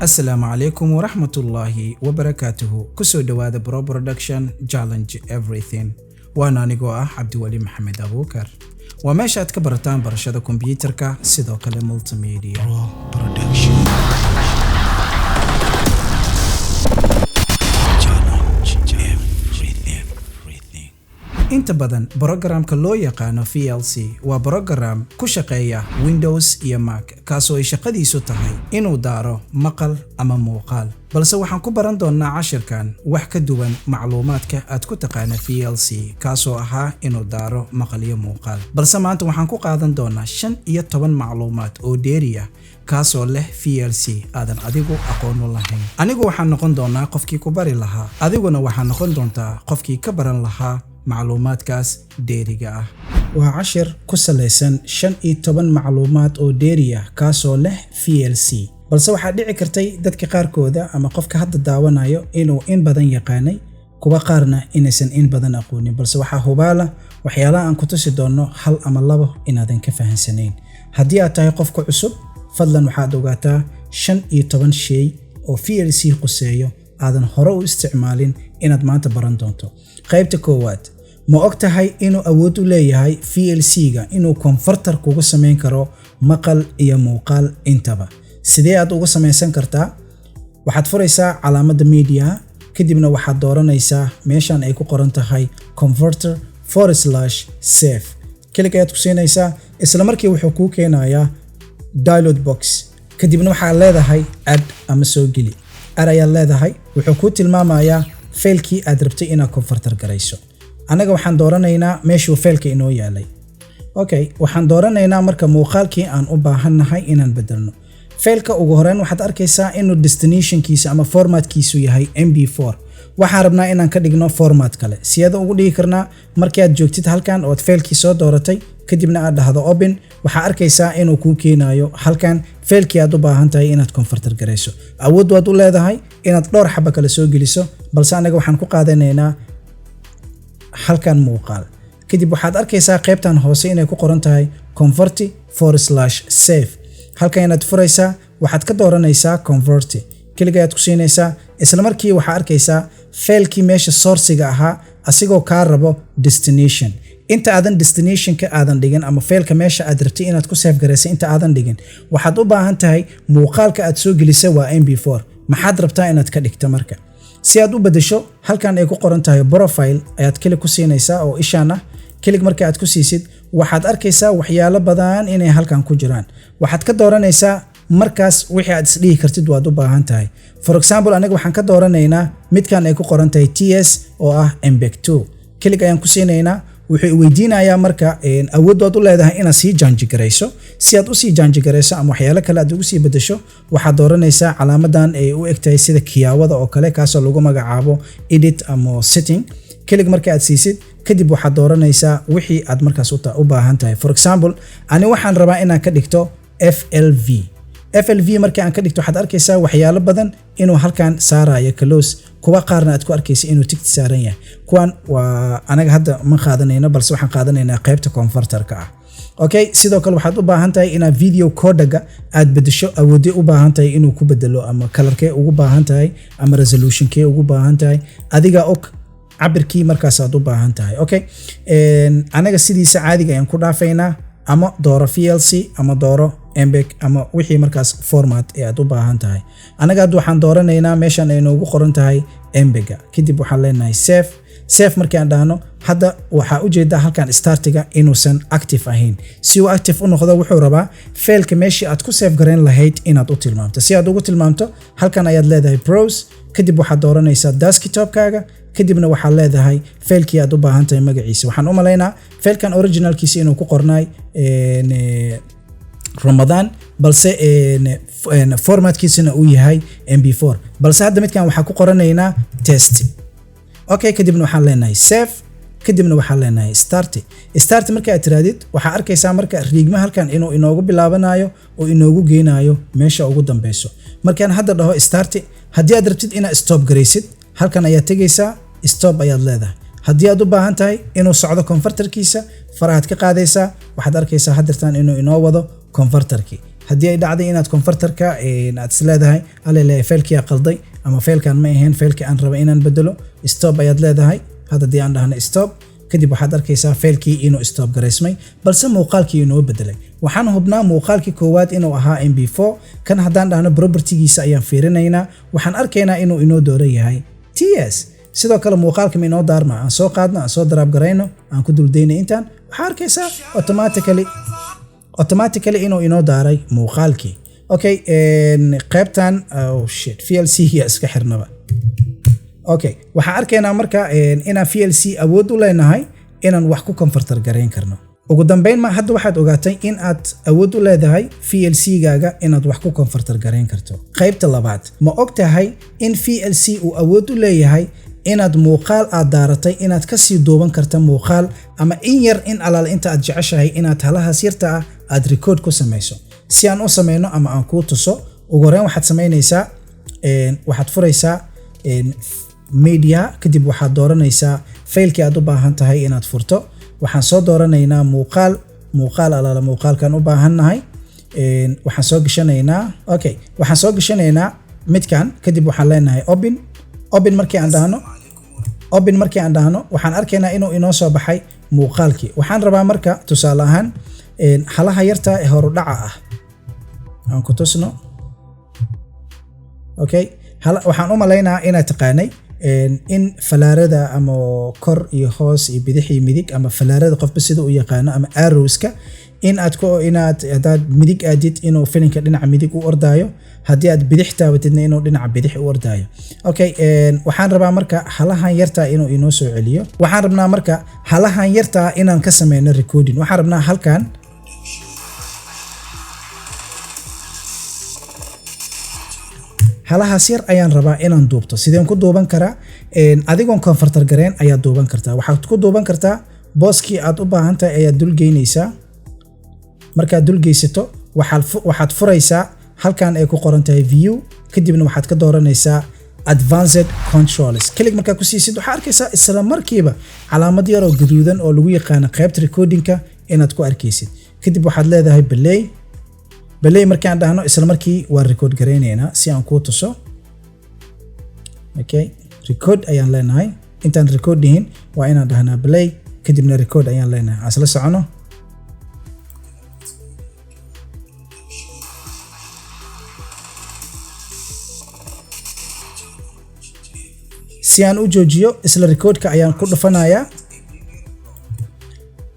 Asalaamu calaykum waraxmatullaahi wabarakaatuhu. Kusoo dhowaada Pro Production Challenge Everything. Waana anigoo ah Cabdiweli Maxamed Abuukar. Waa meesha aad ka barataan barashada kombiyuutarka, sidoo kale multimedia. Pro Production. Challenge everything. Everything. Inta badan brogramka loo yaqaano VLC waa brogram ku shaqeeya Windows iyo Mac, kaasoo ay shaqadiisu tahay inuu daaro maqal ama muuqaal. Balse waxaan ku baran doonaa cashirkan wax ka duwan macluumaadka aad ku taqaana VLC, kaasoo ahaa inuu daaro maqal iyo muuqaal. Balse maanta waxaan ku qaadan doonaa 15 macluumaad oo dheeri ah, kaasoo leh VLC aadan adigu aqoon u lahayn. Anigu waxaan noqon doonaa qofkii ku bari lahaa, adiguna waxaa noqon doontaa qofkii ka baran lahaa macluumaadkaas dheeriga ah. Waa cashir ku salaysan 15 macluumaad oo dheeri ah, kaasoo leh VLC. Balse waxaa dhici kartay dadka qaarkooda ama qofka hadda daawanayo inuu in badan yaqaanay, kuwa qaarna inaysan in badan aqoonin. Balse waxaa hubaala waxyaalaha aan ku tusi doonno hal ama labo inaadan ka fahansanayn. Haddii aad tahay qofka cusub, fadlan waxaad ogaataa 15 shay oo VLC quseeyo aadan hore u isticmaalin inaad maanta baran doonto. Qaybta koowaad: ma og tahay inuu awood u leeyahay VLC-ga inuu converter kugu samayn karo maqal iyo muuqaal intaba? Sidee aad ugu samaysan kartaa? Waxaad furaysaa calaamadda media, kadibna waxaad dooranaysaa meeshan ay ku qoran tahay converter forward slash save. Click ayaad ku siinaysaa. Isla markii wuxuu kuu keenayaa dialog box. Kadibna waxaad leedahay add ama soo geli. Add ayaad leedahay. Wuxuu kuu tilmaamayaa faylkii aad rabtay inaad converter garayso. Annaga waxaan dooranaynaa meeshuu faylka inoo yaalay. Okay, waxaan dooranaynaa marka muuqaalkii aan u baahannahay inaan bedelno. Faylka ugu horeyn waxaad arkaysaa inuu destinationkiisa ama formatkiisu yahay MP4. Waxaan rabnaa inaan ka dhigno format kale. Siyada ugu dhigi karnaa? Markii aad joogtid halkan ood faylkii soo dooratay, kadibna aad dhahdo open, waxaa arkaysaa inuu kuu keenayo halkan faylkii aad u baahan tahay inaad converter garayso. Awood waad u leedahay inaad dhowr xaba kale soo geliso, balse anaga waxaan ku qaadanaynaa halkan muuqaal. Kadib waxaad arkaysaa qaybtan hoose inay ku qoran tahay convert forward slash save. Halkan inaad furaysaa, waxaad ka dooranaysaa convert. Click ayaad ku siinaysaa. Isla markii waxaa arkaysaa faylkii meesha sourceiga ahaa asigoo kaa rabo destination. Inta aadan destinationka aadan dhigin ama faylka meesha aad rabtay inaad ku save garaysay inta aadan dhigin, waxaad u baahan tahay muuqaalka aad soo gelisay waa MP4. Maxaad rabtaa inaad ka dhigto? Marka si aad u bedesho, halkan ay ku qoran tahay profile ayaad click ku siinaysaa oo ishaan ah. Click marka aad ku siisid, waxaad arkaysaa waxyaalo badan inay halkan ku jiraan. Waxaad ka dooranaysaa markaas wixii aad isdhihi kartid waad u baahan tahay. For example, aniga waxaan ka dooranaynaa midkan ay ku qoran tahay TS oo ah MPEG 2. Click ayaan ku siinaynaa. Wuxuu weydiinayaa marka awood waad u leedahay inaad sii change garayso. Si aad usii change garayso ama waxyaalo kale aad ugu sii bedesho, waxaad dooranaysaa calaamadan ay u egtahay sida kiyaawada oo kale, kaasoo lagu magacaabo edit ama setting. Click marka aad siisid kadib, waxaad dooranaysaa wixii aad markaas u baahan tahay. For example, ani waxaan rabaa inaan ka dhigto FLV. FLV marka aan ka dhigto, waxaad arkaysaa waxyaalo badan inuu halkan saarayo close, kuwa qaarna aad ku arkaysa inuu tick saaran yahay. Kuwan waa anaga hadda ma qaadanayno, balse waxaan qaadanaynaa qaybta converterka ah. Okay, sidoo kale waxaad u baahan tahay inaad video codega aad bedesho. Awoodee u baahan tahay inuu ku bedelo, ama colorkee ugu baahan tahay, ama resolutionkee ugu baahan tahay? Adiga og cabirkii markaas aad u baahan tahay. Okay, anaga sidiisa caadiga ayaan ku dhaafaynaa. Ama dooro VLC ama dooro MPEG ama wixii markaas format ee aad u baahan tahay. Anaga hadda waxaan dooranaynaa meeshan ay noogu qoran tahay MPEGa. Kadib waxaan leenahay save. Save markii aan dhahno, hadda waxaa ujeedaa halkan startiga inuusan active ahayn. Si uu active u noqdo, wuxuu rabaa failka meeshii aad ku save garayn lahayd inaad u tilmaamto. Si aad ugu tilmaamto, halkan ayaad leedahay browse. Kadib waxaad dooranaysaa desktopkaaga. Kadibna waxaad leedahay failkii aad u baahan tahay magaciisa. Waxaan u malaynaa failkan originalkiisa inuu ku qornaay Ramadan, balse formatkiisana uu yahay MP4. Balse hadda midkan waxaa ku qoranaynaa test. Okay, kadibna waxaan leenahay save. Kadibna waxaan leenahay start. Start marka aad tirahdid, waxaa arkaysaa marka riigma halkan inuu inoogu bilaabanayo oo inoogu geynayo meesha ugu dambeyso. Markaan hadda dhaho start, haddii aad rabtid inaad stop garaysid, halkan ayaad tegaysaa, stop ayaad leedahay. Haddii aad u baahan tahay inuu socdo converterkiisa, farahaad ka qaadaysaa. Waxaad arkaysaa haddirtan inuu inoo wado converterkii. Haddii ay dhacday inaad converterka aad is leedahay, alele, failkii aa qalday ama failkan ma ahayn failkii aan rabay inaan bedelo, stop ayaad leedahay. Hadda haddii aan dhahno stop, kadib waxaad arkaysaa failkii inuu stop garaysmay, balse muuqaalkii inoo bedelay. Waxaan hubnaa muuqaalkii koowaad inuu ahaa MP4. Kan haddaan dhahno propertygiisa ayaan fiirinaynaa, waxaan arkaynaa inuu inoo dooran yahay TS. Sidoo kale muuqaalka ma inoo daarma? Aan soo qaadno, aan soo drag garayno, aan ku duldayna intaan. Waxaa arkaysaa automatically inuu inoo daaray muuqaalkii. Okay, qaybtan, oh shit, VLC ya iska xirnaba. Okay, waxaan arkaynaa marka inaan VLC awood u leenahay inaan wax ku convert garayn karno. Ugu dambeyn, ma hadda waxaad ogaatay in aad awood u leedahay VLC-gaaga inaad wax ku convert garayn karto. Qaybta labaad, ma og tahay in VLC uu awood u leeyahay inaad muuqaal aad daaratay inaad kasii duuban karta muuqaal ama in yar, in alaal inta aad jeceshahay, inaad halahaas yarta ah aad record ku samayso? Si aan u samayno ama aan kuu tuso, ugu horreyn waxaad samaynaysaa, waxaad furaysaa media, kadib waxaad dooranaysaa faylkii aad u baahan tahay inaad furto. Waxaan soo dooranaynaa muuqaal, muuqaal alaala muuqaalkan u baahannahay. Waxaan soo gashanaynaa, okay, waxaan soo gashanaynaa midkan. Kadib waxaan leenahay open. Open markii aan dhahno, open markii aan dhahno, waxaan arkaynaa inuu inoo soo baxay muuqaalkii. Waxaan rabaa marka, tusaale ahaan, halaha yarta ee horudhaca ah aan ku tusno. Okay, waxaan u malaynaa inaad taqaanay in falaarada ama kor iyo hoos iyo bidix iyo midig, ama falaarada qofba sida u yaqaano, ama arrowska, in aad ku inaad haddaad midig aadid inuu filinka dhinaca midig u ordaayo, haddii aad bidix taabatidna inuu dhinaca bidix u ordaayo. Okay, waxaan rabaa marka halahan yartaa inuu inoo soo celiyo. Waxaan rabnaa marka halahan yartaa inaan ka sameyno recording. Waxaan rabnaa halkan halahaas yar ayaan rabaa inaan duubto. Sideen ku duuban karaa? Adigoon convert gareen ayaad duuban kartaa. Waxaad ku duuban kartaa booskii aad u baahan tahay ayaad dulgeynaysaa. Markaad dulgeysato, waxaad furaysaa halkan ay ku qoran tahay view, kadibna waxaad ka dooranaysaa advanced controls. Click markaa ku siisid, waxaa arkaysaa isla markiiba calaamad yar oo gaduudan oo lagu yaqaano qaybta recordingka inaad ku arkaysid. Kadib waxaad leedahay play. Play markaan dhahno, isla markii waan record garaynaynaa si aan kuu tuso. Okay, record ayaan leenahay. Intaan record dhihin waa inaan dhahnaa play, kadibna record ayaan leenahay. Aan isla socono. Si aan u joojiyo, isla recordka ayaan ku dhufanayaa.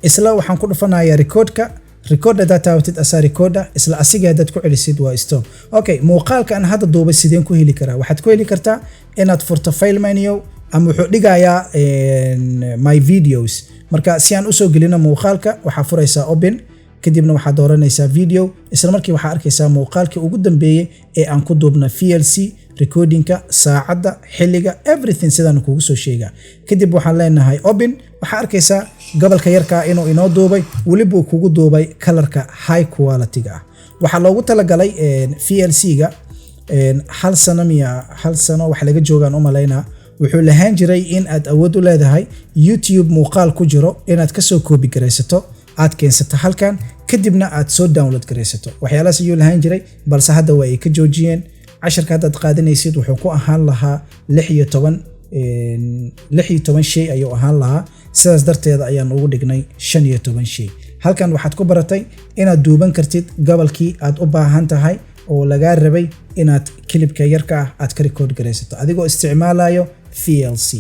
Isla waxaan ku dhufanayaa recordka. Record haddaad taabatid, asaa recorda. Isla asiga haddaad ku celisid, waa stop. Okay, muuqaalka aan hadda duubay sideen ku heli karaa? Waxaad ku heli kartaa inaad furto file menu, ama wuxuu dhigayaa my videos. Marka si aan usoo gelino muuqaalka, waxaa furaysaa open, kadibna waxaad dooranaysaa video. Isla markii waxaa arkaysaa muuqaalkii ugu dambeeyey ee aan ku duubna VLC recordingka, saacadda, xilliga, everything sidaan kugu soo sheegaa. Kadib waxaan leenahay open. Waxaa arkaysaa gobolka yarkaa inuu inoo duubay, weliba uu kugu duubay colorka high quality-ga ah. Waxaa loogu talagalay VLC-ga hal sano miya, hal sano wax laga joogaan u malaynaa, wuxuu lahaan jiray in aad awood u leedahay YouTube muuqaal ku jiro inaad kasoo copy garaysato, aad keensato halkan, kadibna aad soo download garaysato. Waxyaalahaas ayuu lahaan jiray, balse hadda waa ay ka joojiyeen. Casharka haddaad qaadanaysid wuxuu ku ahaan lahaa 16 shay ayuu ahaan lahaa. Sidaas darteeda ayaan ugu dhignay 15 shay. Halkan waxaad ku baratay inaad duuban kartid gobolkii aad u baahan tahay oo lagaa rabay inaad clipka yarka ah aad ka record garaysato adigoo isticmaalayo VLC.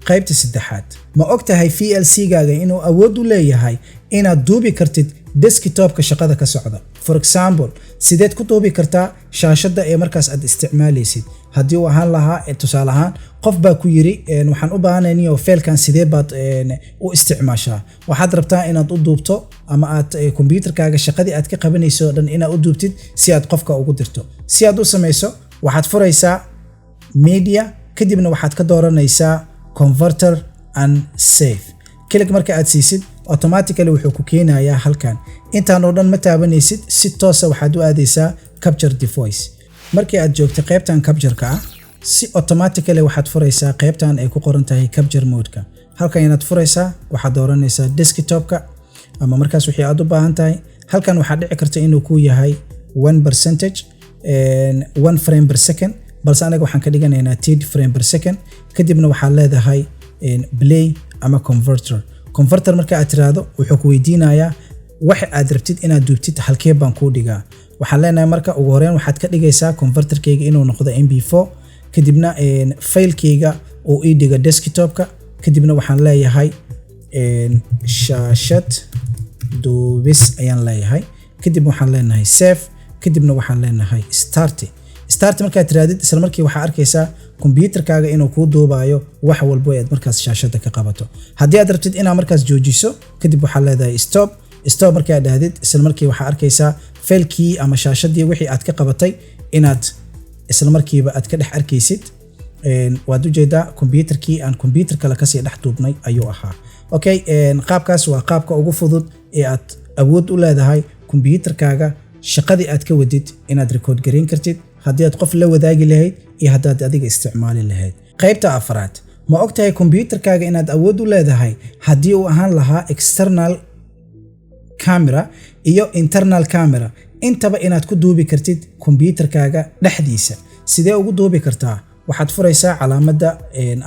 Qaybta saddexaad, ma og tahay VLC-gaaga inuu awood u leeyahay inaad duubi kartid desktopka shaqada ka socda? For example, sideed ku duubi kartaa shaashadda ee markaas aad isticmaalaysid? Haddii uu ahaan lahaa, tusaale ahaan, qof baa ku yiri, waxaan u baahanay niyo failkan sidee baad u isticmaashaa? Waxaad rabtaa inaad u duubto ama aad kombiyuutarkaaga shaqadii aad ka qabanayso oo dhan inaad u duubtid si aad qofka ugu dirto. Si aad u samayso, waxaad furaysaa media, kadibna waxaad ka dooranaysaa converter and save. Click marka aad siisid, automatically wuxuu ku keenayaa halkan. Intaan oo dhan ma taabanaysid, si toosa waxaad u aadaysaa capture device. Markii aad joogto qaybtan capture-ka ah, si automatically waxaad furaysaa qaybtan ay ku qoran tahay capture mode-ka. Halkan inaad furaysaa, waxaad dooranaysaa desktop-ka ama markaas wixii aad u baahan tahay. Halkan waxaa dhici karta inuu ku yahay 1 percentage, 1 frame per second, balse anaga waxaan ka dhiganaynaa 30 frame per second. Kadibna waxaad leedahay play ama converter. Converter marka aad tiraahdo, wuxuu ku weydiinayaa waxa aad rabtid inaad duubtid halkee baan kuu dhigaa. Waxaan leenahay marka ugu horeyn waxaad ka dhigaysaa converterkayga inuu noqdo MP4, kadibna failkayga uu ii dhigo desktopka. Kadibna waxaan leeyahay shaashad duubis ayaan leeyahay. Kadib waxaan leenahay save. Kadibna waxaan leenahay start. Start markaad tirahdid, isla markii waxaa arkaysaa kombiyuutarkaaga inuu kuu duubayo wax walbo aad markaas shaashada ka qabato. Haddii aad rabtid inaad markaas joojiso, kadib waxaad leedahay stop. Stop markaad dhahdid, isla markii waxaa arkaysaa failkii ama shaashadii wixii aad ka qabatay inaad isla markiiba aad ka dhex arkaysid. Waad ujeedaa, kombiyuutarkii aan kombiyuutar kale kasii dhex duubnay ayuu ahaa. Okay, qaabkaas waa qaabka ugu fudud ee aad awood u leedahay kombiyuutarkaaga shaqadii aad ka wadid inaad record gareyn kartid, haddii aad qof la wadaagi lahayd iyo haddaad adiga isticmaali lahayd. Qaybta afraad: ma ogtahay kombiyuutarkaaga inaad awood u leedahay haddii uu ahaan lahaa external camera iyo internal camera intaba inaad ku duubi kartid kombiyuutarkaaga dhexdiisa? Sidee ugu duubi kartaa? Waxaad furaysaa calaamadda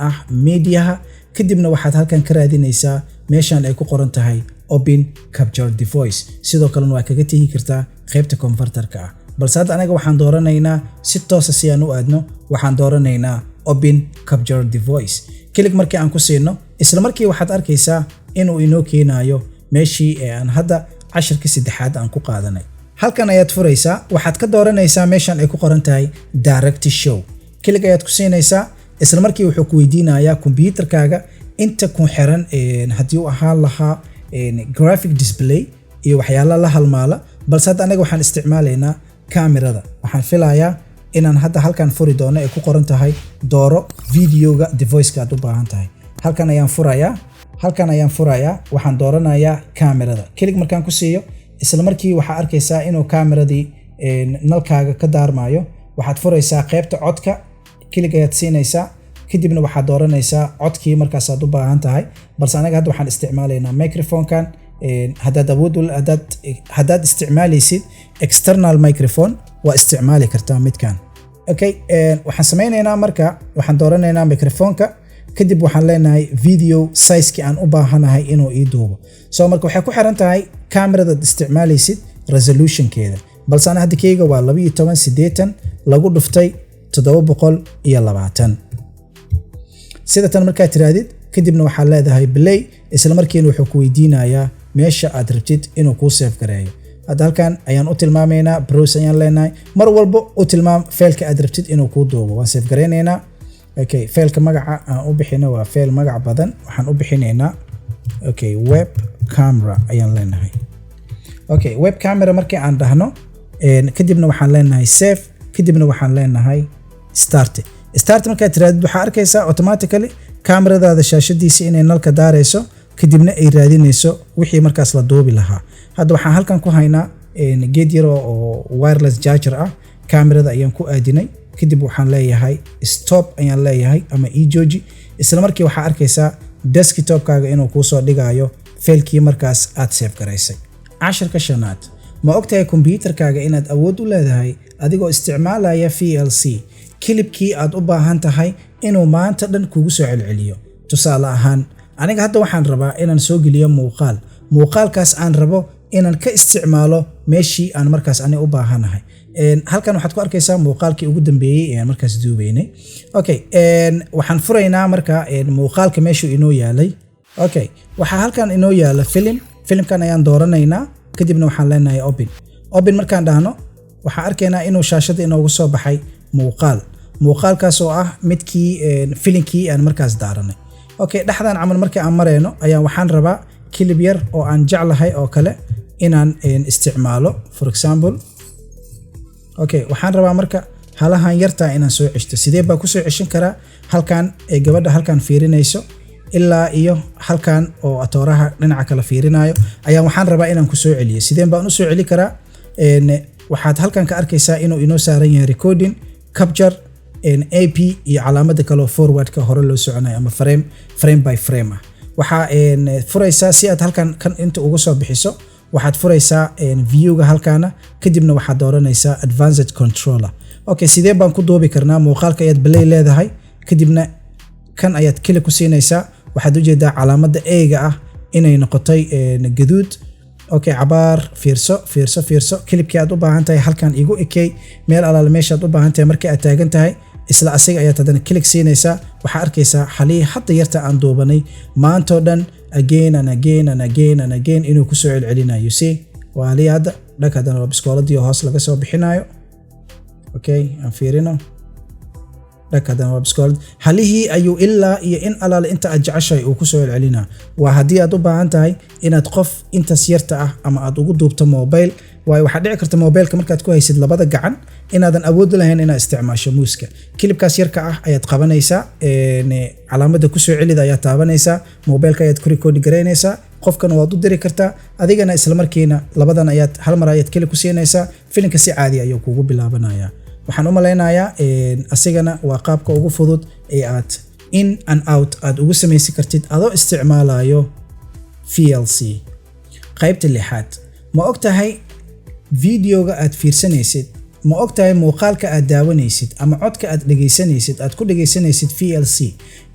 ah mediaha, kadibna waxaad halkan ka raadinaysaa meeshan ay ku qoran tahay open capture device. Sidoo kalena waa kaga tegi kartaa qaybta converterka ah, balse hadda anaga waxaan dooranaynaa si toosa si aan u aadno, waxaan dooranaynaa open capture device. Click markii aan ku siino, isla markii waxaad arkaysaa inuu inoo keenayo meeshii ee aan hadda cashirkii saddexaad aan ku qaadanay. Halkan ayaad furaysaa, waxaad ka dooranaysaa meeshan ay ku qoran tahay direct show. Click ayaad ku siinaysaa. Isla markii wuxuu ku weydiinayaa kombiyuutarkaaga inta ku xiran, haddii uu ahaan lahaa graphic display iyo waxyaala la halmaala, balse hadda anaga waxaan isticmaalaynaa kamerada. Waxaan filayaa inaan hadda halkan furi doono ee ku qoran tahay dooro videoga deviceka aad u baahan tahay. Halkan ayaan furayaa, halkan ayaan furayaa, waxaan dooranayaa kamerada. Click markaan ku siiyo, isla markii waxaa arkaysaa inuu kameradii nalkaaga ka daarmayo. Waxaad furaysaa qaybta codka, click ayaad siinaysaa, kadibna waxaad dooranaysaa codkii markaas aad u baahan tahay, balse anaga hadda waxaan isticmaalaynaa microphonekan. Haddaad awood haddaad isticmaalaysid external microphone, waa isticmaali kartaa midkan. Okay, waxaan sameynaynaa marka waxaan dooranaynaa microphoneka, kadib waxaan leenahay video sizekii aan u baahanahay inuu ii duubo. So marka waxay ku xiran tahay kameradaad isticmaalaysid resolutionkeeda, balse ana hadda keyga waa 1280 lagu dhuftay 720. Sida tan markaad tirahdid, kadibna waxaad leedahay play. Isla markiina wuxuu ku weydiinayaa meesha aad rabtid inuu kuu save gareeyo. Hadda halkan ayaan u tilmaamaynaa, browse ayaan leenahay. Mar walbo u tilmaam failka aad rabtid inuu kuu duubo. Waan save garaynaynaa. Okay, failka magaca aan u bixino waa fail magac badan. Waxaan u bixinaynaa, okay, web camera ayaan leenahay. Okay, web camera markii aan dhahno, kadibna waxaan leenahay save, kadibna waxaan leenahay start. Start markaad tirahdid, waxaa arkaysaa automatically kameradaada shaashadiisa inay nalka daarayso, kadibna ay raadinayso wixii markaas la duubi lahaa. Hadda waxaan halkan ku haynaa geed yar oo wireless charger ah. Kamerada ayaan ku aadinay, kadib waxaan leeyahay stop ayaan leeyahay ama e jooji. Isla markii waxaa arkaysaa desktopkaaga inuu kuusoo dhigayo failkii markaas aad save garaysay. Cashirka shanaad: ma ogtahay kombiyuutarkaaga inaad awood u leedahay adigoo isticmaalaya VLC clipkii aad u baahan tahay inuu maanta dhan kugu soo celceliyo? Tusaale ahaan, aniga hadda waxaan rabaa inaan soo geliyo muuqaal, muuqaalkaas aan rabo inaan ka isticmaalo meeshii aan markaas ani u baahanahay. Halkan waxaad ku arkaysaa muuqaalkii ugu dambeeyey ee aan markaas duubeynay. Okay, waxaan furaynaa marka muuqaalka meeshuu inoo yaalay. Okay, waxaa halkan inoo yaala film. Filimkan ayaan dooranaynaa, kadibna waxaan leenahay open. Open markaan dhahno, waxaan arkaynaa inuu shaashada inoogu soo baxay muuqaal, muuqaalkaas oo ah midkii filinkii aan markaas daaranay. Okay, dhexdan camal markii aan marayno ayaan waxaan rabaa clip yar oo aan jeclahay oo kale inaan isticmaalo, for example. Okay, waxaan rabaa marka halahan yartaa inaan soo ceshto. Sidee baa kusoo ceshan karaa? Halkan ee gabadha halkan fiirinayso ilaa iyo halkan oo atooraha dhinaca kale fiirinayo ayaan waxaan rabaa inaan kusoo celiyo. Sideen baan usoo celi karaa? Waxaad halkan ka arkaysaa inuu inoo saaran yahay recording, capture, AP iyo calaamada kaleo forwardka hore loo soconayo ama frame, frame by frame ah. Waxaa furaysaa si aad halkan kan inta uga soo bixiso. Waxaad furaysaa viewga halkaana, kadibna waxaad dooranaysaa advanced controller. Okay, sidee baan ku duubi karnaa? Muuqaalka ayaad play leedahay, kadibna kan ayaad click ku siinaysaa. Waxaad ujeedaa calaamadda A-ga ah inay noqotay gaduud. Okay, cabaar fiirso, fiirso, fiirso. Clipkii aad u baahan tahay halkan igu ekey, meel alaale meeshaad u baahan tahay markii aad taagan tahay, isla asiga ayaad haddana click siinaysaa. Waxaa arkaysaa xalihii hadda yarta aan duubanay maantoo dhan again and again and again and again inuu kusoo celcelinayo. See, waa halihii hadda dhag. Haddana waa biskooladii oo hoos laga soo bixinayo. Okay, aan fiirino. Dhag, haddana waa biskoolad. Halihii ayuu ilaa iyo in alaale inta aad jeceshahay uu kusoo celcelinaa. Waa haddii aad u baahan tahay inaad qof intaas yarta ah ama aad ugu duubto mobile, waayo waxaa dhici karta mobileka markaad ku haysid labada gacan inaadan awood u lahayn inaad isticmaasho mouseka. Clipkaas yarka ah ayaad qabanaysaa, calaamadda kusoo celida ayaad taabanaysaa, mobileka ayaad ku record garaynaysaa, qofkana waad u diri kartaa, adigana isla markiina labadan ayaad hal mar ayaad click ku siinaysaa. Filimka si caadi ayuu kugu bilaabanayaa. Waxaan u malaynayaa asigana waa qaabka ugu fudud ee aad in and out aad ugu samaysan kartid adoo isticmaalayo VLC. Qaybta lixaad: ma og tahay videoga aad fiirsanaysid, ma og tahay muuqaalka aad daawanaysid ama codka aad dhegaysanaysid, aad ku dhegaysanaysid VLC,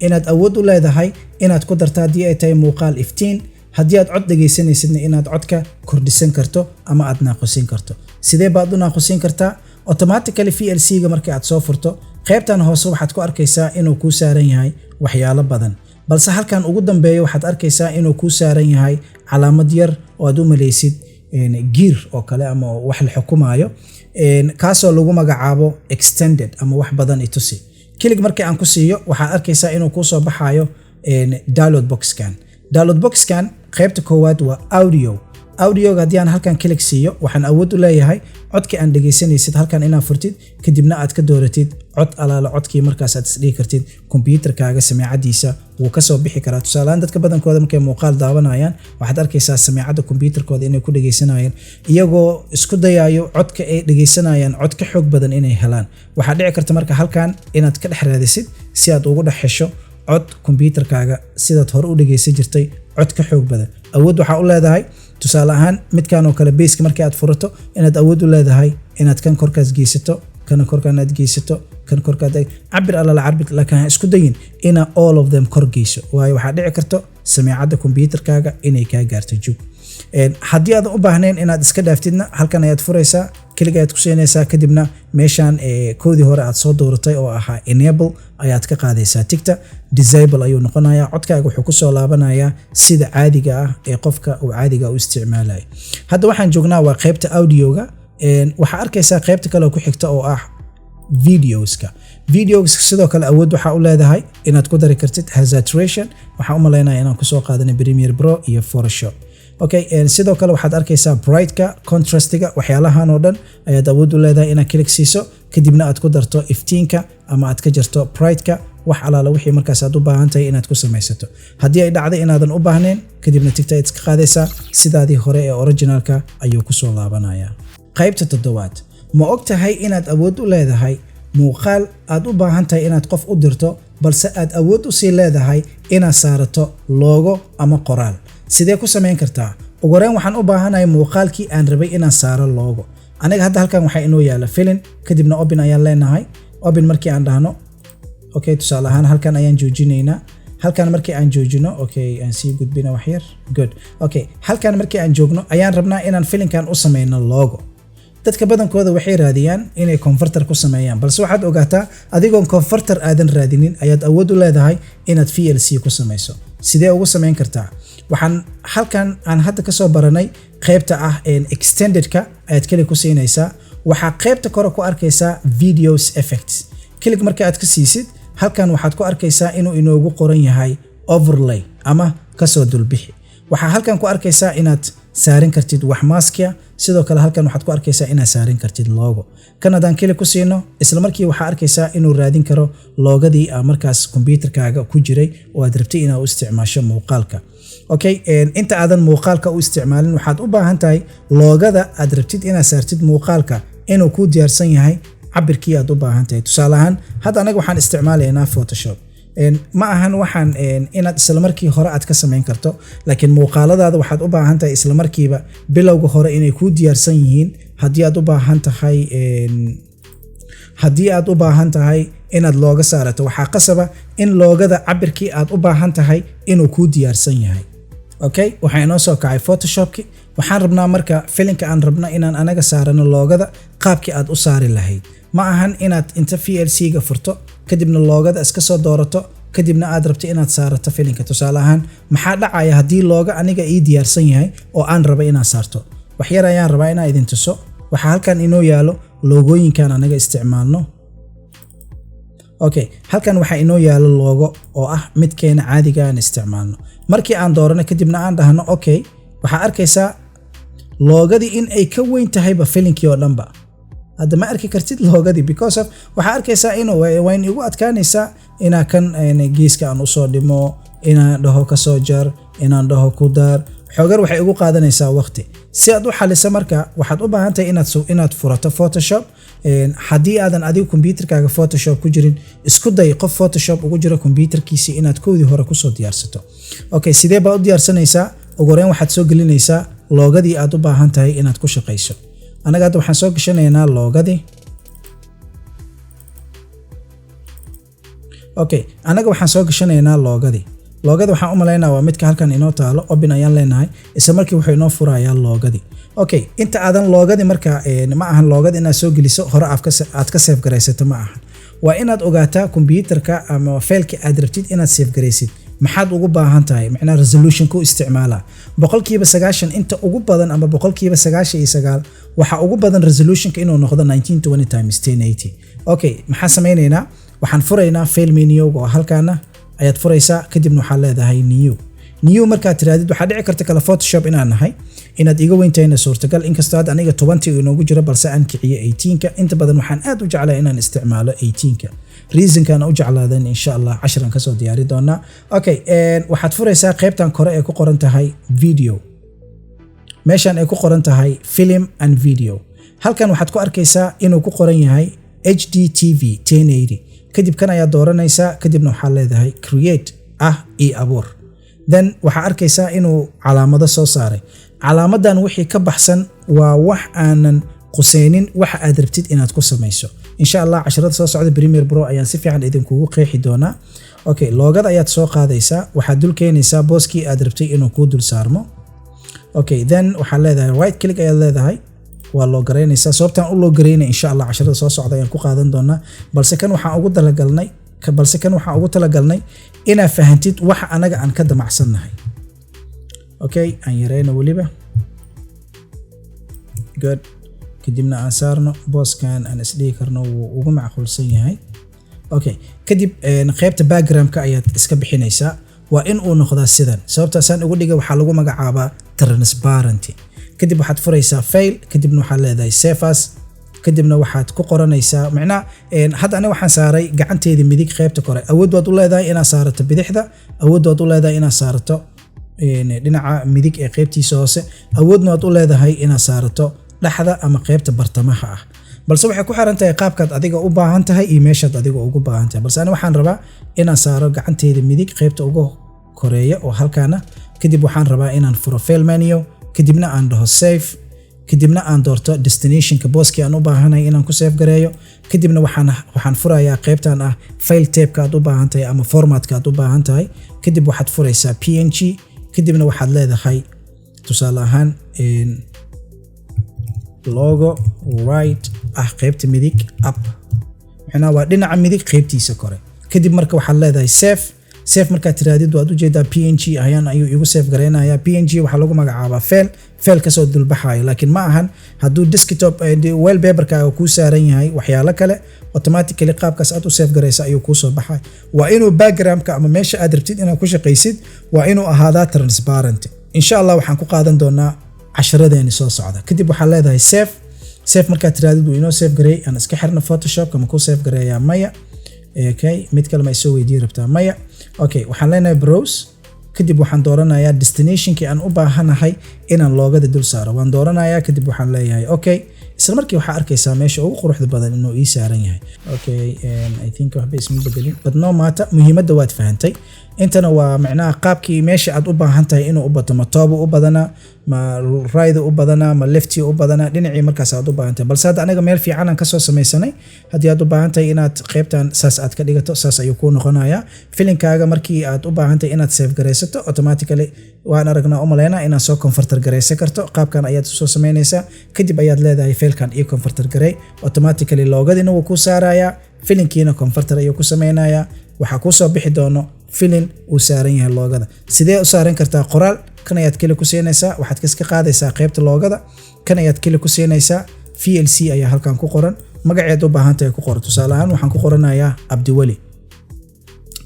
inaad awood u leedahay inaad ku darto haddii ay tahay muuqaal iftiin, haddii aad cod dhegaysanaysidna inaad codka kordhisan karto ama aad naaqusin karto? Sidee baad u naaqusin kartaa? Automatically VLC-ga marka aad soo furto, qaybtan hoose waxaad ku arkaysaa inuu kuu saaran yahay waxyaalo badan, balse halkan ugu dambeeyo waxaad arkaysaa inuu kuu saaran yahay calaamad yar oo aad u malaysid gear oo kale ama wax la xukumaayo, kaasoo lagu magacaabo extended ama wax badan itusi. Click markii aan ku siiyo, waxaad arkaysaa inuu kuu soo baxayo dialog boxkan. Dialog boxkan qaybta koowaad waa audio. Audioga haddii aan halkan click siiyo, waxaan awood u leeyahay codkii aan dhegaysanaysid halkan inaad furtid, kadibna aad ka dooratid cod alaala codkii markaas aad isdhihi kartid kombiyuutarkaaga sameecadiisa wuu kasoo bixi karaa. Tusaalehaan, dadka badankooda markay muuqaal daawanayaan, waxaad arkaysaa sameecadda kombiyuutarkooda inay ku dhegaysanayaan, iyagoo isku dayayo codka ay dhegaysanayaan cod ka xoog badan inay helaan. Waxaa dhici karta marka halkan inaad ka dhex raadisid si aad ugu dhex hesho cod kombiyuutarkaaga sidaad hore u dhegaysan jirtay cod ka xoog badan. Awood waxaa u leedahay, tusaale ahaan, midkan oo kale basska markii aad furato, inaad awood u leedahay inaad kan korkaas geysato, kana korkaan aad geysato, kan korkaad cabir allala cabir, laakiin ha isku dayin inaa all of them kor geyso, waayo waxaa dhici karto sameecadda kombiyuutarkaaga inay kaa gaarto jug. Haddii aadan u baahnayn inaad iska dhaaftidna, halkan ayaad furaysaa, click ayaad ku siinaysaa, kadibna meeshaan koodii hore aad soo dooratay oo ahaa enable ayaad ka qaadaysaa tickta. Disable ayuu noqonayaa. Codkaaga wuxuu kusoo laabanayaa sida caadiga ah ee qofka uu caadiga u isticmaalayo. Hadda waxaan joognaa waa qaybta audioga. Waxaa arkaysaa qaybta kale oo ku xigta oo ah videoska. Videoska sidoo kale awood waxaa u leedahay inaad ku dari kartid saturation. Waxaan u malaynaya inaan kusoo qaadanay Premiere Pro iyo Photoshop. Okay, sidoo kale waxaad arkaysaa brightka, contrastiga, waxyaalahan oo dhan ayaad awood u leedahay inaad click siiso, kadibna aad ku darto iftiinka ama aad ka jarto brightka, wax alaala wixii markaas aad u baahan tahay inaad ku samaysato. Haddii ay dhacday inaadan u baahnayn, kadibna tickta ayaad iska qaadaysaa, sidaadii hore ee originalka ayuu kusoo laabanayaa. Qaybta toddobaad: ma og tahay inaad awood u leedahay muuqaal aad u baahan tahay inaad qof u dirto, balse aad awood u sii leedahay inaad saarato logo ama qoraal? Sidee ku samayn kartaa? Ugu horeyn waxaan u baahanahay muuqaalkii aan rabay inaan saaro logo. Aniga hadda halkan waxaa inoo yaala filin, kadibna open ayaan leenahay. Open markii aan dhahno, okay, tusaale ahaan halkan ayaan joojinaynaa. Halkan markii aan joojino, okay, aan sii gudbina wax yar. Good. Okay, halkan markii aan joogno ayaan rabnaa inaan filinkan u sameyno logo. Dadka badankooda waxay raadiyaan inay converter ku sameeyaan, balse waxaad ogaataa adigoon converter aadan raadinin ayaad awood u leedahay inaad VLC ku samayso. Sidee ugu samayn kartaa? Waxaan halkan aan hadda kasoo baranay qaybta ah extendedka ayaad click ku siinaysaa. Waxaa qaybta kore ku arkaysaa videos effects. Click marka aad ka siisid, halkan waxaad ku arkaysaa inuu inoogu qoran yahay overlay ama kasoo dulbixi. Waxaa halkan ku arkaysaa inaad saarin kartid wax maskia. Sidoo kale halkan waxaad ku arkaysaa inaad saarin kartid logo. Kan haddaan click ku siino, isla markii waxaa arkaysaa inuu raadin karo logodii a markaas kombiyuutarkaaga ku jiray oo aad rabtay inaad u isticmaasho muuqaalka. Okay, inta aadan muuqaalka u isticmaalin, waxaad u baahan tahay logoda aad rabtid inaad saartid muuqaalka inuu kuu diyaarsan yahay cabirkii aad u baahan tahay. Tusaale ahaan, hadda anaga waxaan isticmaalaynaa Photoshop. Ma ahan waxaan inaad isla markii hore aad ka samayn karto, laakiin muuqaaladaada waxaad u baahan tahay isla markiiba bilowga hore inay kuu diyaarsan yihiin haddii aad u baahan tahay inaad logo saarato. Waxaa qasaba in logoda cabirkii aad u baahan tahay inuu kuu diyaarsan yahay. Okay, waxaa inoo soo kacay Photoshopki. Waxaan rabnaa marka filinka aan rabna inaan anaga saarano logoda qaabkii aad u saari lahayd. Ma ahan inaad inta VLC-ga furto, kadibna logoda iska soo doorato, kadibna aad rabto inaad saarato filinka. Tusaale ahaan, maxaa dhacaya haddii logo aniga ii diyaarsan yahay oo aan raba inaan saarto? Wax yar ayaan rabaa inaan idin tuso. Waxaa halkan inoo yaalo logooyinkan anaga isticmaalno. Okay, halkan waxaa inoo yaalo logo oo ah midkeena caadiga aan isticmaalno. Markii aan doorano, kadibna aan dhahno okay, waxaa arkaysaa logodii in ay ka weyn tahayba filinkii oo dhanba. Hadda ma arki kartid logodii because of waxaa arkaysaa inuu wayn igu adkaanaysaa inaa kan geeska aan usoo dhimo, inaan dhaho kasoo jar, inaan dhaho ku dar. Xoogar waxay igu qaadanaysaa waqti. Si aad u xaliso marka, waxaad u baahan tahay inaad furato Photoshop. Haddii aadan adigu kombyuutarkaaga Photoshop ku jirin, isku day qof Photoshop ugu jiro kombyuutarkiisii inaad koodii hore kusoo diyaarsato. Okay, sidee baa u diyaarsanaysaa? Ugu horeyn waxaad soo gelinaysaa logodii aad u baahan tahay inaad ku shaqayso. Anaga hadda waxaan soo gashanaynaa logodii. Okay, anaga waxaan soo gashanaynaa logodii. Logoda waxaan u malaynaa waa midka halkan inoo taalo. Open ayaan leenahay. Isla markii wuxuu inoo furayaa logodii. Okay, inta aadan logodii marka, ma ahan logoda inaad soo geliso hore aad ka save garaysato, ma ahan. Waa inaad ogaataa kombyuutarka ama faylka aad rabtid inaad save garaysid maxaad ugu baahan tahay, macnaha resolution ku isticmaala. 90% inta ugu badan ama 99% waxa ugu badan resolutionka inuu noqdo 1920 times 1080. Okay, maxaan sameynaynaa? Waxaan furaynaa file menuga oo halkaana ayaad furaysaa, kadibna waxaad leedahay new. New markaad tirahdid, waxaa dhici karta kale Photoshop inaan nahay inaad iga weyntahayna suurtagal, inkastoo hadda aniga 20 inoogu jiro, balse aan kiciyo 18ka. Inta badan waxaan aad u jeclaa inaan isticmaalo 18ka. Reasonkaan u jeclaadan insha Allah cashiran kasoo diyaari doonaa. Okay, waxaad furaysaa qaybtan kore ee ku qoran tahay video, meeshan ay ku qoran tahay film and video. Halkan waxaad ku arkaysaa inuu ku qoran yahay HDTV 1080. Kadib kan ayaad dooranaysaa, kadibna waxaad leedahay create ah io abuur. Then waxaa arkaysaa inuu calaamado soo saaray. Calaamadan wixii ka baxsan waa wax aanan quseynin waxa aad rabtid inaad ku samayso. Insha Allah casharada soo socda Premiere Pro ayaan si fiican idinkugu qeexi doonaa. Okay, logoda ayaad soo qaadaysaa, waxaad dul keenaysaa booskii aad rabtay inuu kuu dul saarmo. Okay, then waxaad leedahay right click ayaad leedahay, waa loo garaynaysaa. Sababtaan u loo garaynay insha Allah casharada soo socda ayaan ku qaadan doonaa, balse kan waxaan ugu talagalnay inaad fahantid waxa anaga aan ka damacsannahay. Okay, aan yareyno weliba. Good. Kadibna aan saarno booskan aan isdhihi karno wuu ugu macquulsan yahay. Okay, kadib qaybta background-ka ayaad iska bixinaysaa. Waa in uu noqdaa sidan. Sababtaasaan ugu dhigay waxaa lagu magacaabaa transparency. Kadib waxaad furaysaa file, kadibna waxaad leedahay save as, kadibna waxaad ku qoranaysaa macnaha hadda aniga waxaan saaray gacanteeda midig qaybta kore. Awood waad u leedahay inaad saarato bidixda, awood waad u leedahay inaad saarato dhinaca midig ee qaybtiisa hoose, awoodna waad u leedahay inaad saarato dhexda ama qaybta bartamaha ah, balse waxay ku xiran tahay qaabkaad adiga u baahan tahay iyo meeshaad adiga ugu baahan tahay. Balse ani waxaan rabaa inaan saaro gacanteeda midig qaybta ugu koreeya oo halkaana. Kadib waxaan rabaa inaan furo file menu, kadibna aan dhaho save, kadibna aan doorto destinationka booskii aan u baahanahay inaan ku save gareeyo. Kadibna waxaan furayaa qaybtan ah file typeka aad u baahan tahay ama formatka aad u baahan tahay. Kadib waxaad furaysaa PNG, kadibna waxaad leedahay tusaale ahaan logo right ah qaybta midig up, macnaha waa dhinaca midig qaybtiisa kore. Kadib marka waxaad leedahay save. Save markaad tirahdid, waad ujeedaa PNG ayaan ayuu igu save gareynayaa. PNG waxaa lagu magacaabaa file kasoo dulbaxayo, laakiin ma ahan hadduu desktop wallpaperkaaga kuu saaran yahay waxyaalo kale, automatically qaabkaas aad u save garaysa ayuu kuu soo baxay. Waa inuu backgroundka ama meesha aad rabtid inaad ku shaqaysid waa inuu ahaadaa transparent. Insha Allah waxaan ku qaadan doonaa casharadeeni soo socda. Kadib waxaad leedahay save. Save markaad tirahdid, wuu inoo save gareey. Aan iska xirno Photoshopka. Ma ku save gareeyaa? Maya. Okay, mid kale ma isoo weydiin rabtaa? Maya. Okay, waxaan leenahay browse. Kadib waxaan dooranayaa destinationkii aan u baahanahay inaan logoda dul saaro waan dooranayaa. Kadib waxaan leeyahay okay. Isla markii waxaa arkaysaa meesha ugu quruxda badan inuu ii saaran yahay. Okay, I think waxba isma bedelin, but no matter, muhiimadda waad fahantay. Intana waa macnaha qaabkii meesha aad u baahan tahay inuu u bato, ma top u badanaa, ma right u badanaa, ma left u badanaa, dhinacii markaas aad u baahan tahay. Balse hadda anaga meel fiican aan kasoo samaysanay. Haddii aad u baahan tahay inaad qaybtan saas aad ka dhigato, saas ayuu kuu noqonayaa filinkaaga. Markii aad u baahan tahay inaad save garaysato, automatically waan aragnaa, umaleynaa inaad soo convert garaysan karto. Qaabkan ayaad usoo samaynaysaa, kadib ayaad leedahay "Filekan ii convert garay." Automatically logodina wuu kuu saarayaa, filinkiina convert ayuu ku sameynayaa. Waxaa kuu soo bixi doono filin uu saaran yahay logoda. Sidee u saaran kartaa qoraal? Kan ayaad click ku siinaysaa, waxaad iska qaadaysaa qaybta logoda. Kan ayaad click ku siinaysaa, VLC ayaa halkan ku qoran. Magaceed u baahan tahay ku qoro. Tusaale ahaan waxaan ku qoranayaa Abdiweli.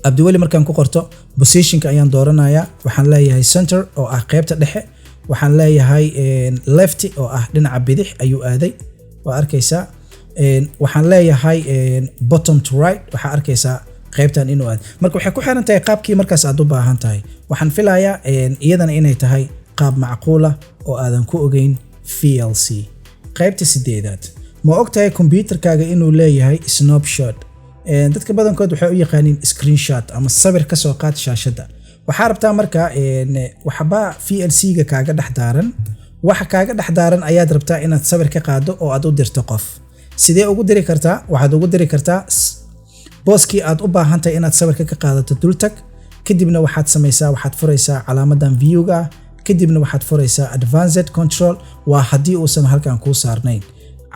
Abdiweli markaan ku qorto, positionka ayaan dooranayaa. Waxaan leeyahay center, oo ah qaybta dhexe. Waxaan leeyahay left, oo ah dhinaca bidix ayuu aaday, waa arkaysaa. Waxaan leeyahay bottom to right. Waxaa arkaysaa qaybtan inuu aad. Marka waxay ku xiran tahay qaabkii markaas aad u baahan tahay. Waxaan filayaa iyadana inay tahay qaab macquula oo aadan ku ogeyn VLC. Qaybta sideedaad: ma og tahay kombiyuutarkaaga inuu leeyahay snapshot? Dadka badankood waxay u yaqaaniin screenshot ama sawir ka soo qaad shaashadda. Waxaa rabtaa marka waxba VLC-ga kaaga dhex daaran, waxa kaaga dhex daaran ayaad rabtaa inaad sawir ka qaado oo aad u dirto qof. Sidee ugu diri kartaa? Waxaad ugu diri kartaa booskii aad u baahan tahay inaad sawirka ka qaadato dultag. Kadibna waxaad samaysaa, waxaad furaysaa calaamadan view-ga ah. Kadibna waxaad furaysaa advanced control. Waa haddii uusan halkan kuu saarnayn.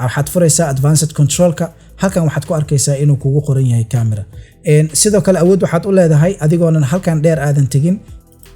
Waxaad furaysaa advanced controlka. Halkan waxaad ku arkaysaa inuu kugu qoran yahay camera. Sidoo kale awood waxaad u leedahay adigoonan halkan dheer aadan tegin.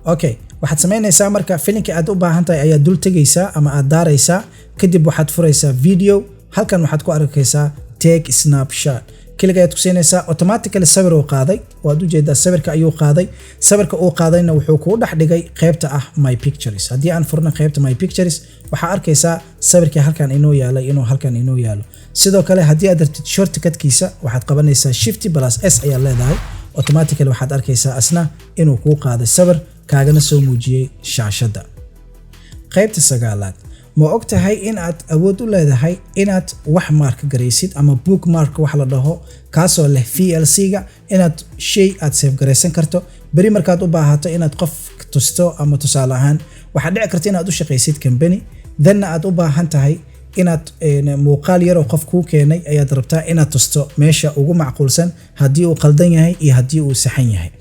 Okay, waxaad samaynaysaa marka filinka aad u baahan tahay ayaad dul tegaysaa ama aad daaraysaa. Kadib waxaad furaysaa video. Halkan waxaad ku arkaysaa take snapshot. Click ayaad ku siinaysaa. Automatically sawir uu qaaday, waad ujeedaa, sawirka ayuu qaaday. Sawirka uu qaadayna wuxuu kuu dhex dhigay qaybta ah my pictures. Haddii aan furno qaybta my pictures, waxaa arkaysaa sawirkii halkan inoo yaalay inuu halkan inoo yaalo. Sidoo kale haddii aad rabtid shortcutkiisa, waxaad qabanaysaa shift plus S ayaad leedahay. Automatically waxaad arkaysaa asna inuu kuu qaaday sawir, kaagana soo muujiyey shaashadda. Qaybta sagaalaad: ma og tahay in aad awood u leedahay inaad wax mark garaysid ama bookmark wax la dhaho, kaasoo leh VLC-ga, inaad shay aad save garaysan karto beri markaad u baahato inaad qof tusto? Ama tusaale ahaan waxaad dhici karta inaad u shaqaysid company, thenna aad u baahan tahay inaad muuqaal yaroo qof kuu keenay ayaad rabtaa inaad tusto meesha ugu macquulsan, haddii uu qaldan yahay iyo haddii uu saxan yahay.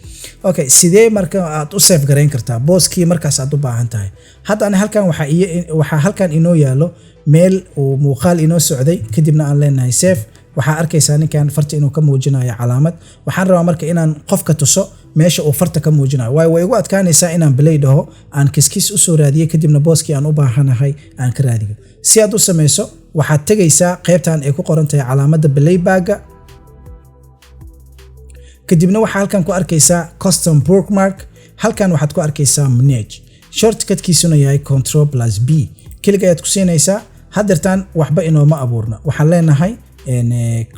Okay, sidee marka aad u save garayn kartaa booskii markaas aad u baahan tahay? Hadda ani halkan waxaa halkan inoo yaalo meel uu muuqaal inoo socday, kadibna aan leenahay save. Waxaa arkaysaa ninkan farta inuu ka muujinayo calaamad. Waxaan rabaa marka inaan qofka tuso meesha uu farta ka muujinayo, waayo way igu adkaanaysaa inaan play dhaho, aan kiskis usoo raadiyey, kadibna booskii aan u baahanahay aan ka raadiyo. Si aad u samayso, waxaad tegaysaa qaybtan ay ku qoran tahay calaamadda playbackga. Kadibna waxaa halkan ku arkaysaa custom bookmark. Halkan waxaad ku arkaysaa manage, shortcutkiisuna yahay control plus B. Click ayaad ku siinaysaa. Haddeertaan waxba inooma abuurna. Waxaan leenahay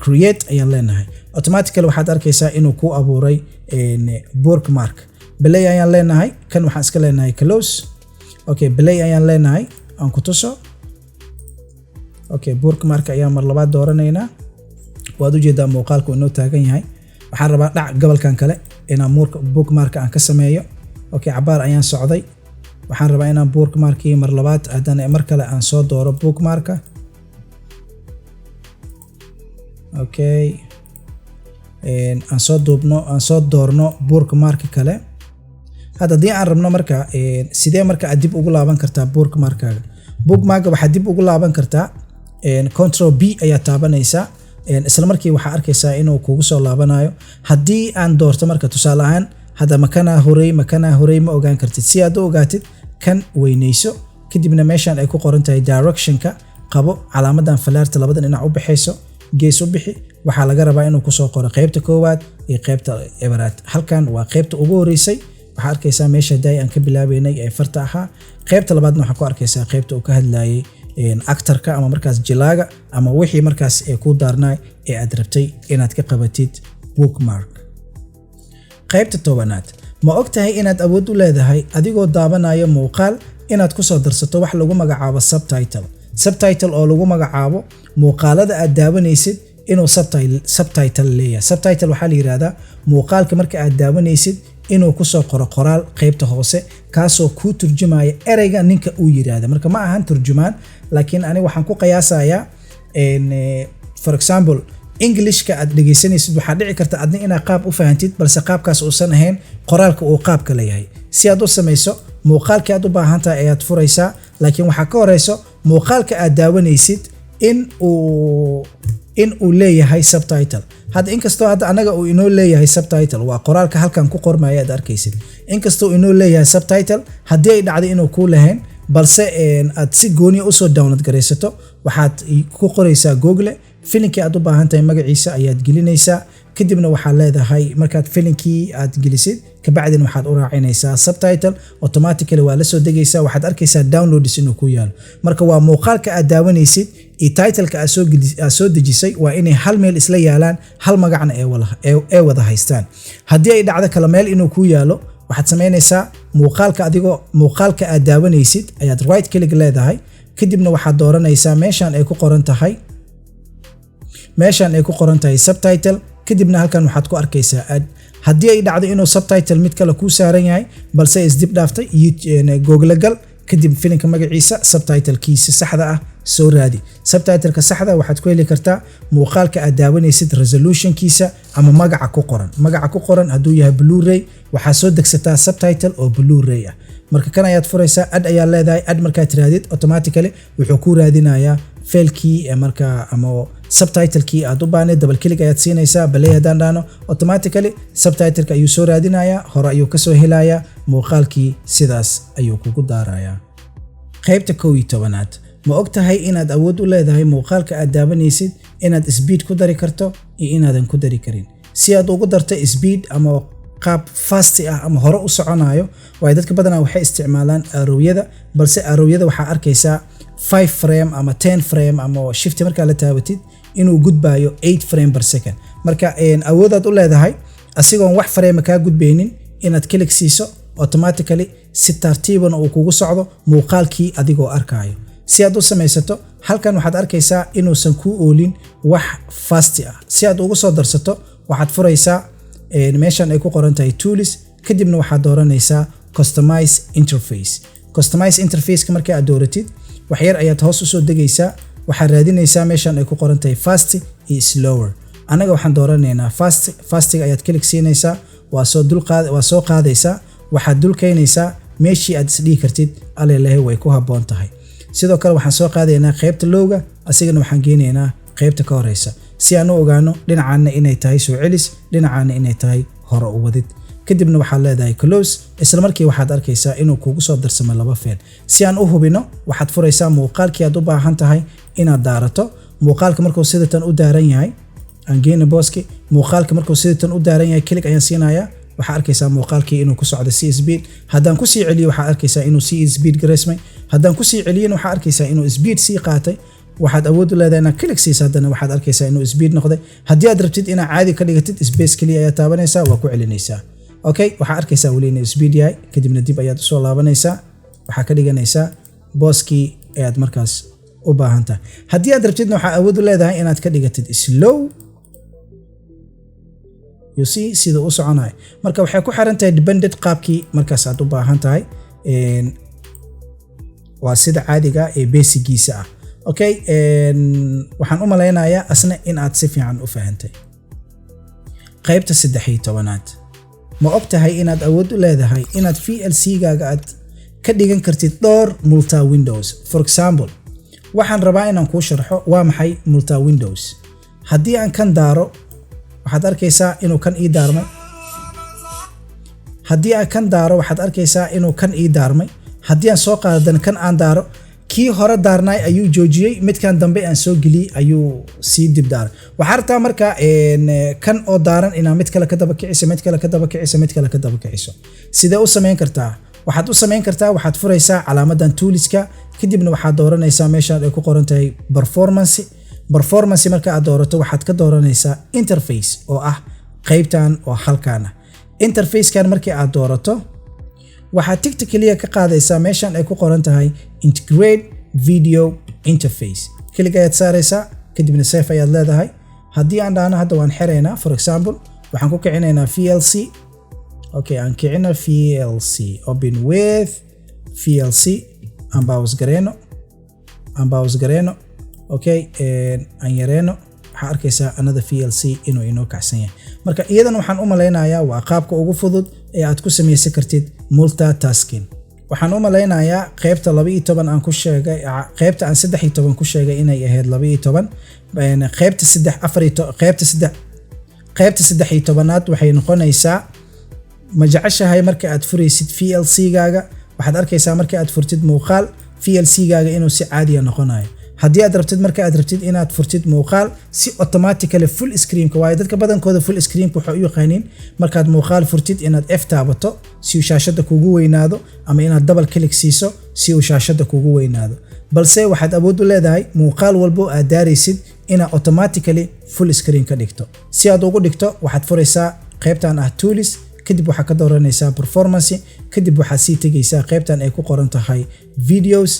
create ayaan leenahay. Automatically waxaad arkaysaa inuu ku abuuray bookmark. Play ayaan leenahay. Kan waxaan iska leenahay close. Okay, play ayaan leenahay, aan ku tuso. Okay, bookmark ayaan mar labaad dooranaynaa. Waad ujeedaa muuqaalku inoo taagan yahay. Waxaan rabaa dhac gobolkan kale inaan bookmark aan ka sameeyo. Okay, cabaar ayaan socday. Waxaan rabaa inaan bookmarkii mar labaad haddana mar kale aan soo dooro bookmarka. Okay, aan soo duubno, aan soo doorno bookmarka kale. Hadda haddii aan rabno marka, sidee marka aad dib ugu laaban kartaa bookmarkaaga? Bookmarka waxaad dib ugu laaban kartaa control B ayaa taabanaysaa. Isla markii waxaa arkaysaa inuu kugu soo laabanayo. Haddii aan doorto marka, tusaale ahaan hadda makanaa horey, makanaa horey, ma ogaan kartid. Si aad u ogaatid, kan weynayso, kadibna meeshan ay ku qoran tahay directionka qabo, calaamadan falaarta labada dhinac u baxayso gees u bixi. Waxaa laga rabaa inuu kusoo qoro qaybta koowaad iyo qaybta eberaad. Halkan waa qaybta ugu horeysay. Waxaa arkaysaa meesha daay aan ka bilaabeynay ee farta ahaa. Qaybta labaadna waxaa ku arkaysaa qaybta uu ka hadlayay actorka ama markaas jilaaga ama wixii markaas ee ku daarnaa ee aad rabtay inaad ka qabatid bookmark. Qaybta 10aad: ma og tahay inaad awood u leedahay adigoo daawanaya muuqaal inaad kusoo darsato wax lagu magacaabo subtitle? Subtitle oo lagu magacaabo muuqaalada aad daawanaysid inuu subtitle leeyahay. Subtitle waxaa la yidhahdaa muuqaalka marka aad daawanaysid inuu kusoo qoro qoraal qaybta hoose, kaasoo kuu turjumaya ereyga ninka uu yidhaahda. Marka ma ahan turjumaan, laakiin aniga waxaan ku qiyaasayaa, for example, Englishka aad dhegeysanaysid, waxaa dhici karta adna inaad qaab u fahantid, balse qaabkaas uusan ahayn qoraalka uu qaabka leeyahay. Si aad u samayso, muuqaalkii aad u baahan tahay ayaad furaysaa, laakiin waxaa ka horeyso muuqaalka aad daawanaysid in uu leeyahay subtitle. Hadda inkastoo hadda anaga uu inoo leeyahay subtitle, waa qoraalka halkan ku qormaya aad arkaysid, inkastoo inoo leeyahay subtitle, haddii ay dhacdo inuu kuu lahayn, balse aad si gooniya usoo download garaysato, waxaad ku qoraysaa Google, filinkii aad u baahan tahay magaciisa ayaad gelinaysaa. Kadibna waxaad leedahay, markaad filinkii aad gelisid kabacdina, waxaad u raacinaysaa subtitle. Automatically waa la soo degaysaa. Waxaad arkaysaa downloads inuu ku yaalo. Marka waa muuqaalka aad daawanaysid iyo titleka aad soo dejisay waa inay hal meel isla yaalaan, hal magacna ee wada haystaan. Haddii ay dhacdo kala meel inuu ku yaalo, waxaad samaynaysaa muuqaalka, adigoo muuqaalka aad daawanaysid ayaad right click leedahay. Kadibna waxaad dooranaysaa meeshaan ay ku qoran tahay subtitle. Kadibna halkan waxaad ku arkaysaa add. Haddii ay dhacdo inuu subtitle mid kale kuu saaran yahay, balse isdib dhaaftay, Google gal, kadib filimka magaciisa subtitlekiisa saxda ah soo raadi. Subtitleka saxda waxaad ku heli kartaa muuqaalka aad daawanaysid resolutionkiisa ama magaca ku qoran. Magaca ku qoran hadduu yahay Blu-ray, waxaa soo degsataa subtitle oo Blu-ray ah. Marka kan ayaad furaysaa, add ayaa leedahay. Add markaad tirahdid, automatically wuxuu ku raadinayaa filekii marka ama subtitlekii aad u baahneed. Double click ayaad siinaysaa. Play haddaan dhahno, automatically subtitleka ayuu soo raadinayaa, hore ayuu kasoo helayaa muuqaalkii, sidaas ayuu kugu daarayaa. Qaybta 11aad: ma og tahay inaad awood u leedahay muuqaalka aad daawanaysid inaad speed ku dari karto iyo inaadan ku dari karin? Si aad ugu darto speed ama qaab fast ah ama hore u soconayo, waayo dadka badanaa waxay isticmaalaan arrowyada, balse arrowyada waxaa arkaysaa 5 frame ama 10 frame, ama shift markaa la taabatid inuu gudbayo 8 frame per second. Marka awoodaad u leedahay asigoon wax frame kaa gudbaynin inaad click siiso, automatically si tartiiban uu kugu socdo muuqaalkii adigoo arkaayo. Si aad u samaysato, halkan waxaad arkaysaa inuusan kuu oolin wax fast ah. Si aad ugu soo darsato, waxaad furaysaa meeshan ay ku qoran tahay tools, kadibna waxaad dooranaysaa customize interface. Customize interfaceka marka aad dooratid, waxyar ayaad hoos usoo degaysaa. Waxaad raadinaysaa meeshan ay ku qoran tahay fast iyo slower. Annaga waxaan dooranaynaa fast. Fastiga ayaad click siinaysaa, waa soo qaadaysaa, waxaad dul keenaysaa meeshii aad isdhihi kartid alelehe way ku habboon tahay. Sidoo kale waxaan soo qaadaynaa qaybta lowga, asigana waxaan geenaynaa qaybta ka horeysa, si aan u ogaano dhinacaana inay tahay soo celis, dhinacaana inay tahay hore u wadid. Kadibna waxaad leedahay close. Isla markii waxaad arkaysaa inuu kugu soo darsamo laba file. Si aan u hubino, waxaad furaysaa muuqaalkii aad u baahan tahay inaad daarato. Muuqaalka markuu sidatan u daaran yahay, aan geena booski, muuqaalka markuu sidatan u daaran yahay, click ayaan siinayaa. Waxaa arkaysaa muuqaalkii inuu ku socdo si speed. Haddaan kusii celiyo, waxaa arkaysaa inuu sii speed gareysmay. Haddaan kusii celiyana, waxaa arkaysaa inuu speed sii qaatay. Waxaad awood u leedahay inaad click siiso haddana, waxaad arkaysaa inuu speed noqday. Haddii aad rabtid inaad caadi ka dhigatid, space keliya ayaad taabanaysaa, waa ku celinaysaa. Okay, waxaa arkaysaa weli inuu speed yahay. Kadibna dib ayaad usoo laabanaysaa, waxaa ka dhiganaysaa booskii ayaad markaas u baahan tahay. Haddii aad rabtidna, waxaa awood u leedahay inaad ka dhigatid slow. You see sida u soconayo. Marka waxay ku xiran tahay depended qaabkii markaas aad u baahan tahay. Waa sida caadiga ee basicgiisa ah. Okay, waxaan u malaynayaa asna in aad si fiican u fahantay. Qaybta 13aad: ma og tahay inaad awood u leedahay inaad VLC-gaaga aad ka dhigan kartid dhowr multi windows? For example, waxaan rabaa inaan kuu sharxo waa maxay multi windows. Haddii aan kan daaro, waxaad arkaysaa inuu kan ii daarmay. Haddii aan kan daaro, waxaad arkaysaa inuu kan ii daarmay. Haddii aan soo qaadadan kan aan daaro, kii hore daarnaay ayuu joojiyey, midkan dambe aan soo geliyey ayuu sii dib daaray. Waxaa rabtaa marka kan oo daaran inaad mid kale ka daba kiciso, mid kale ka daba kiciso, mid kale ka daba kiciso. Sidee u samayn kartaa? Waxaad u samayn kartaa, waxaad furaysaa calaamadan toolska, kadibna waxaad dooranaysaa meeshaan ay ku qoran tahay performance. Performance marka aad doorato, waxaad ka dooranaysaa interface, oo ah qaybtan oo halkan ah. Interfacekan markii aad doorato, waxaad tickta keliya ka qaadaysaa meeshan ay ku qoran tahay integrate Video interface. Click ayaad saaraysaa, kadibna save ayaad leedahay. Haddii aan dhahno hadda waan xiraynaa, for example, waxaan ku kicinaynaa VLC. Okay, aan kicina VLC, open with VLC, aan pause gareyno, aan pause gareyno. Okay, aan yareeno. Waxaa arkaysaa another VLC inuu inoo kacsan yahay. Marka iyadan waxaan u malaynayaa waa qaabka ugu fudud ee aad ku samaysan kartid multitasking. Waxaan u malaynayaa qaybta 12 aan ku sheegay, qaybta aan 13 ku sheegay inay ahayd 12. Qaybta saddex afar iyo qaybta saddex, qaybta 13aad waxay noqonaysaa: ma jeceshahay marka aad furaysid VLC-gaaga, waxaad arkaysaa marka aad furtid muuqaal VLC-gaaga inuu si caadiya noqonayo? Haddii aad rabtid, marka aad rabtid inaad furtid muuqaal, si automatically full screenka, waayo dadka badankooda full screenka waxay u yaqaaniin markaad muuqaal furtid inaad F taabato si uu shaashadda kugu weynaado, ama inaad double click siiso si uu shaashadda kugu weynaado. Balse waxaad awood u leedahay muuqaal walbo aad daaraysid inaad automatically full screen ka dhigto. Si aad ugu dhigto, waxaad furaysaa qaybtan ah Tools, kadib waxaad ka dooranaysaa Performance, kadib waxaad sii tegaysaa qaybtan ay ku qoran tahay Videos,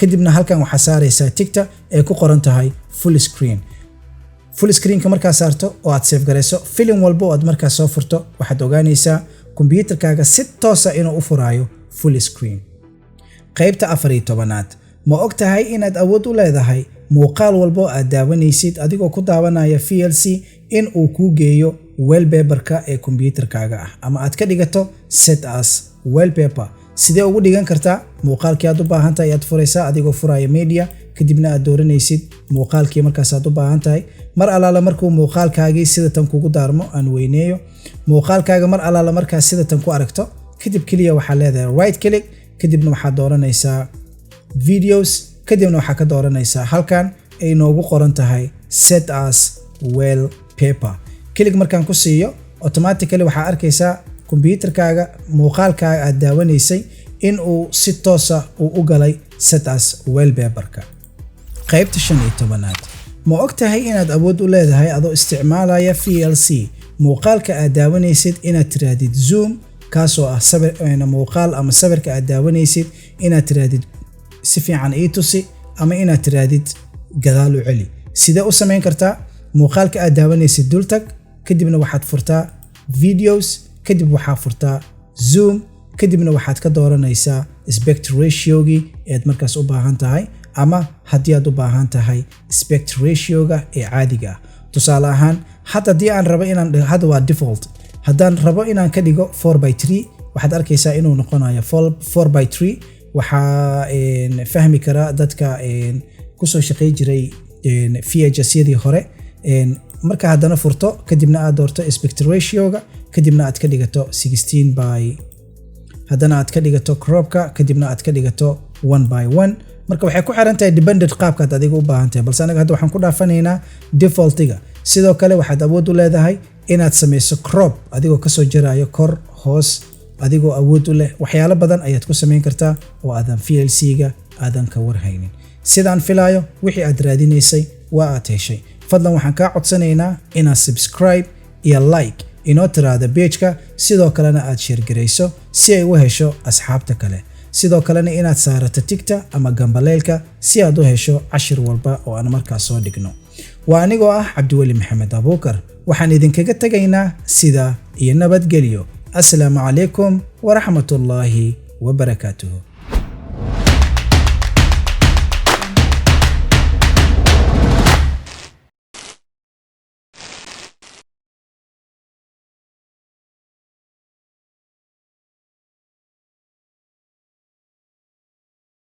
kadibna halkan waxaa saaraysaa tickta ay ku qoran tahay full screen. Full screenka markaa saarto oo aad save garayso, filim walba oo aad markaa soo furto, waxaad ogaanaysaa kombiyuutarkaaga si toosa inuu u furaayo full screen. Qaybta 14aad: ma og tahay inaad awood u leedahay muuqaal walba oo aad daawanaysid adigoo ku daawanaya VLC in uu kuu geeyo wallpaperka ee kombiyuutarkaaga ah, ama aad ka dhigato set as wallpaper? Sidee ugu dhigan kartaa? Muuqaalkii aad u baahan tahay ayaad furaysaa adigoo furaya Media, kadibna aad dooranaysid muuqaalkii markaas aad u baahan tahay. Mar allaala markuu muuqaalkaagii sida tan kugu daarmo, aan weyneeyo muuqaalkaaga, mar allaala markaas sida tan ku aragto, kadib keliya waxaa leedahay right click, kadibna waxaad dooranaysaa Videos, kadibna waxaa ka dooranaysaa halkan ay noogu qoran tahay set as wallpaper. Click markaan ku siiyo, automatically waxaa arkaysaa kombiyuutarkaaga muuqaalkaaga aad daawanaysay in uu si toosa uu u galay set as wallpaperka. Qaybta 15aad: ma og tahay inaad awood u leedahay adoo isticmaalaya VLC muuqaalka aad daawanaysid inaad tiraahdid zoom, kaasoo ah sawir muuqaal ama sawirka aad daawanaysid inaad tiraahdid si fiican ii tusi, ama inaad tiraahdid gadaal u celi? Sidee u samayn kartaa? Muuqaalka aad daawanaysid dultag, kadibna waxaad furtaa Videos, kadib waxaa furtaa Zoom, kadibna waxaad ka dooranaysaa aspect ratiogii eed markaas u baahan tahay, ama haddii aad u baahan tahay aspect ratioga ee caadiga ah. Tusaale ahaan, hadda haddii aan rabo inaan, hadda waa default, haddaan rabo inaan ka dhigo 4 by 3, waxaad arkaysaa inuu noqonayo 4 by 3. Waxaa fahmi kara dadka kusoo shaqey jiray VHS-yadii hore. Marka haddana furto, kadibna aad doorto aspect ratioga, kadibna aad ka dhigato 16 by, haddana aad ka dhigato cropka, kadibna aad ka dhigato 1 by 1. Marka waxay ku xiran tahay dependent qaabkaad adiga u baahan tahay, balse anaga hadda waxaan ku dhaafanaynaa defaultiga. Sidoo kale waxaad awood u leedahay inaad samayso crop adigoo kasoo jarayo kor, hoos, adigoo awood u leh. Waxyaalo badan ayaad ku samayn kartaa oo aadan VLC-ga aadan ka warhaynin. Sidaan filaayo, wixii aad raadinaysay waa aad heshay. Fadlan waxaan kaa codsanaynaa inaad subscribe iyo like inoo tiraahda pageka, sidoo kalena aad share garayso si ay u hesho asxaabta kale, sidoo kalena inaad saarato tickta ama gambaleelka si aad u hesho cashir walba oo aan markaas soo dhigno. Waa anigoo ah Cabdiweli Maxamed Abuukar. Waxaan idinkaga tegaynaa sida iyo nabadgelyo. Assalaamu calaykum waraxmatullaahi wabarakaatuhu.